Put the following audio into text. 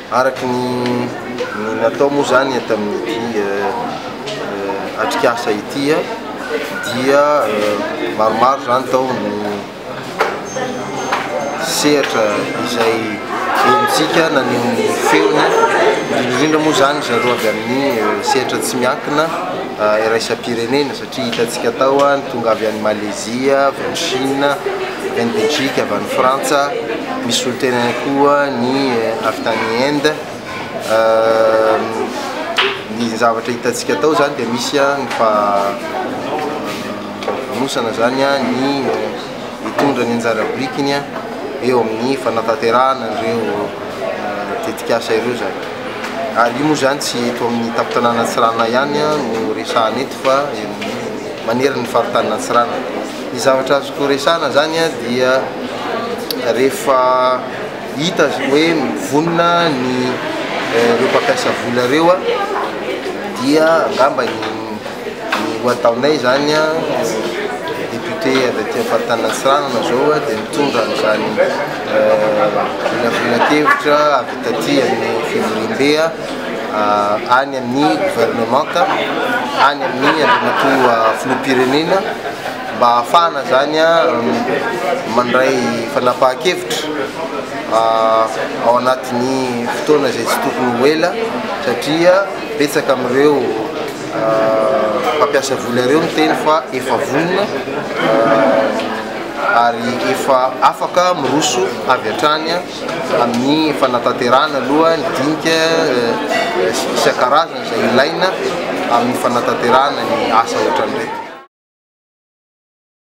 Araka ny ny natao moa izany tamin'ity atrikasa ity dia maromaro izany tao ny sehatra izay henontsika naneho ny feony, indrindra indrindra moa izany zareo avy amin'ny sehatra tsy miankina iraisam-pirenena satria hitantsika tao ny tonga avy any Malezia, avy any Chine, avy any Belgique, avy any Frantsa, misy solontena ihany koa ny avy tany Inde. Ny zavatra hitantsika tao izany dia misy ny famonosana izany ny hitondra ny anjara birikiny eo amin'ny fanatanterahana an'ireo tetikasa ireo izany. Ary io moa izany tsy eto amin'ny tampon-tanàna Antsiranana ihany no resahana eto fa manerana ny faritanin'Antsiranana. Ny zavatra azoko resahana izany dia rehefa hita hoe mivonona ny ireo mpampiasa vola ireo dia angamba ny ny ho ataonay izany député avy aty amin'ny faritanin'Antsiranana izao dia mitondra an'izany volavolan-kevitra avy taty amin'ny fivoriambe any amin'ny gouvernemanta, any amin'ny Andriamatoa Filoham-pirenena mba hahafahana izany mandray fanapahan-kevitra ao anatin'ny fotoana izay tsy tokony ho ela satria betsaka amin'ireo mpampiasa vola ireo miteny fa efa vonona ary efa afaka miroso avy hatrany amin'ny fanatanterahana aloha ny dinika isan-karazany izay ilaina amin'ny fanatanterahana ny asa ohatran'ireto.